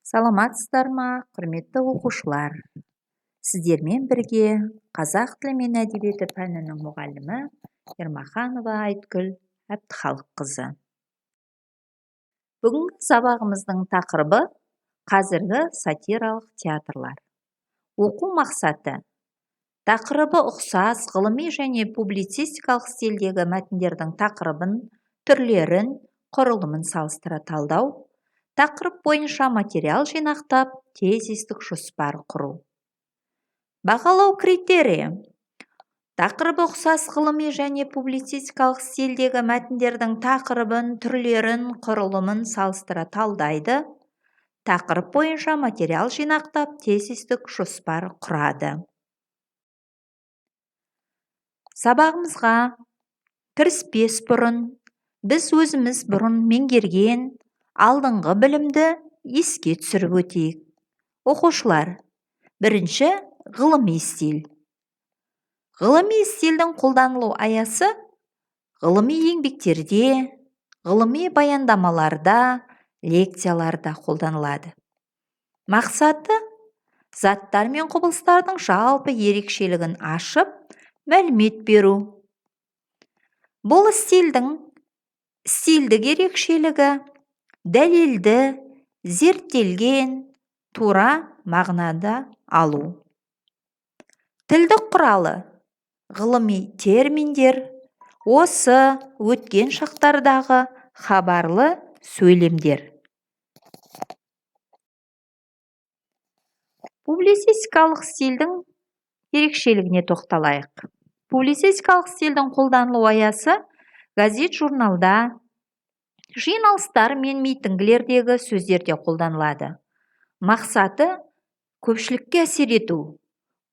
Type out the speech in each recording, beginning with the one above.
Саламатсыздар ма, құрметті оқушылар? Сіздермен бірге қазақ тілі мен әдебиеті пәнінің мұғалімі Ермаханова Айткүл Әбдіхалыққызы. Бүгінгі сабағымыздың тақырыбы қазіргі сатиралық театрлар. Оқу мақсаты: тақырыбы ұқсас ғылыми және публицистикалық стильдегі мәтіндердің тақырыбын, түрлерін, құрылымын салыстыра талдау, тақырып бойынша материал жинақтап, тезистік жоспар құру. Бағалау критерийі: тақырыбы ұқсас ғылыми және публицистикалық стильдегі мәтіндердің тақырыбын, түрлерін, құрылымын салыстыра талдайды, тақырып бойынша материал жинақтап, тезистік жоспар құрады. Сабағымызға кіріспес бұрын біз өзіміз бұрын меңгерген алдыңғы білімді еске түсіріп өтейік. Оқушылар, бірінші ғылыми стиль. Ғылыми стильдің қолданылу аясы ғылыми еңбектерде, ғылыми баяндамаларда, лекцияларда қолданылады. Мақсаты: заттар мен құбылыстардың жалпы ерекшелігін ашып, мәлімет беру. Бұл стильдің стильдік ерекшелігі дәлелді, зерттелген, тура мағынада алу. Тілдік құралы: ғылыми терминдер, осы, өткен шақтардағы хабарлы сөйлемдер. Публицистикалық стильдің ерекшелігіне тоқталайық. Публицистикалық стильдің қолданылу аясы газет-журналда, жиналыстар мен митингілердегі сөздерде қолданылады. Мақсаты: көпшілікке әсер ету,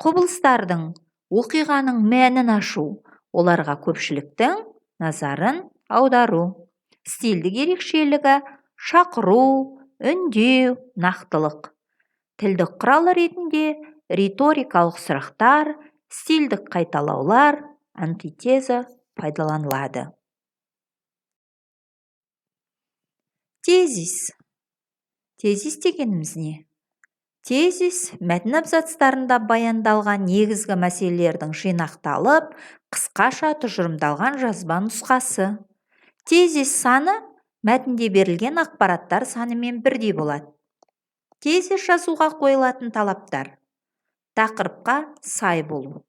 құбылыстардың, оқиғаның мәнін ашу, оларға көпшіліктің назарын аудару. Стильдік ерекшелігі: шақыру, үндеу, нақтылық. Тілдік құрал ретінде риторикалық сұрақтар, стильдік қайталаулар, антитеза пайдаланылады. Тезис. Тезис дегеніміз не? Тезис мәтін абзацтарында баяндалған негізгі мәселелердің жинақталып, қысқаша тұжырымдалған жазба нұсқасы. Тезис саны мәтінде берілген ақпараттар санымен бірдей болады. Тезис жазуға қойылатын талаптар: тақырыпқа сай болу.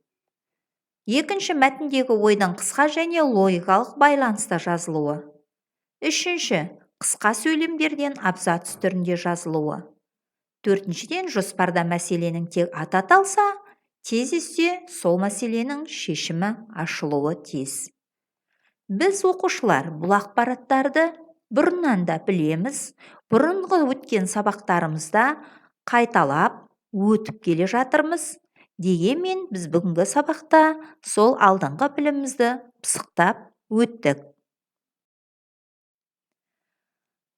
Екінші, мәтіндегі ойдың қысқа және логикалық байланыста жазылуы. Үшінші, қысқа сөйлемдерден абзац түрінде жазылуы. Төртіншіден, жоспарда мәселенің тек аты аталса, тезисте сол мәселенің шешімі ашылуы тиіс. Біз, оқушылар, бұл ақпараттарды бұрыннан да білеміз, бұрынғы өткен сабақтарымызда қайталап өтіп келе жатырмыз. Дегенмен біз бүгінгі сабақта сол алдыңғы білімімізді пысықтап өттік.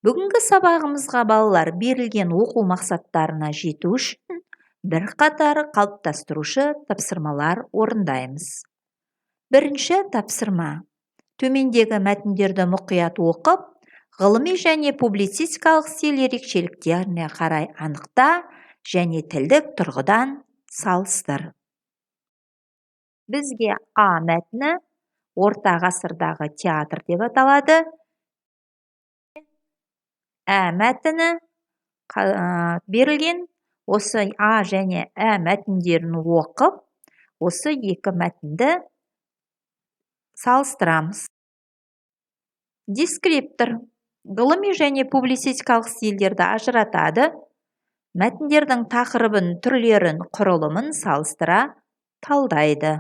Бүгінгі сабағымызға балалар берілген оқу мақсаттарына жету үшін бірқатар қалыптастырушы тапсырмалар орындаймыз. Бірінші тапсырма. Төмендегі мәтіндерді мұқият оқып, ғылыми және публицистикалық стиль ерекшеліктеріне қарай анықта және тілдік тұрғыдан салыстыр. Бізге А мәтіні орта ғасырдағы театр деп аталады. Ә мәтіні берілген. Осы А және Ә мәтіндерін оқып, осы екі мәтінді салыстырамыз. Дескриптор ғылыми және публицистикалық стильдерді ажыратады, мәтіндердің тақырыбын, түрлерін, құрылымын салыстыра талдайды.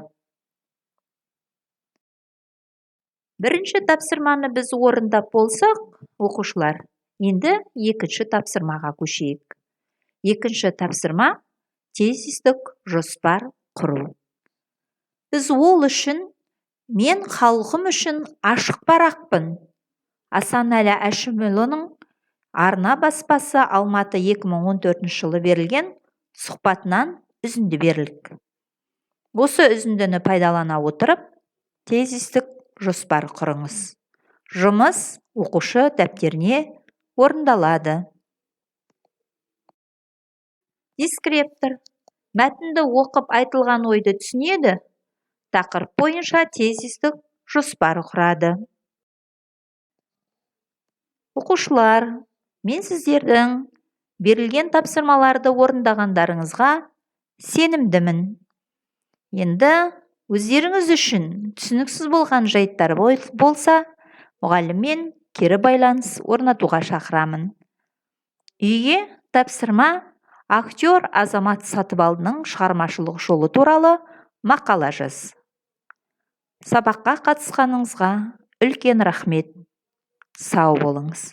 Бірінші тапсырманы біз орындап болсақ, оқушылар, енді екінші тапсырмаға көшейік. Екінші тапсырма тезистік жоспар құру. Біз ол үшін мен халқым үшін ашық парақпын. Асанәлі Әшімұлының Арна баспасы Алматы 2014 жылы берілген сұхбатынан үзінді берілік. Осы үзіндіні пайдалана отырып, тезистік жоспар құрыңыз. Жұмыс оқушы дәптеріне орындалады. Дескриптор мәтінді оқып, айтылған ойды түсінеді, тақырып бойынша тезистік жоспар құрады. Оқушылар, мен сіздердің берілген тапсырмаларды орындағандарыңызға сенімдімін. Енді өздеріңіз үшін түсініксіз болған жайттар болса, мұғаліммен кері байланыс орнатуға шақырамын. Үйге тапсырма: актер Азамат Сатыбалдының шығармашылық жолы туралы мақала жаз. Сабаққа қатысқаныңызға үлкен рахмет, сау болыңыз.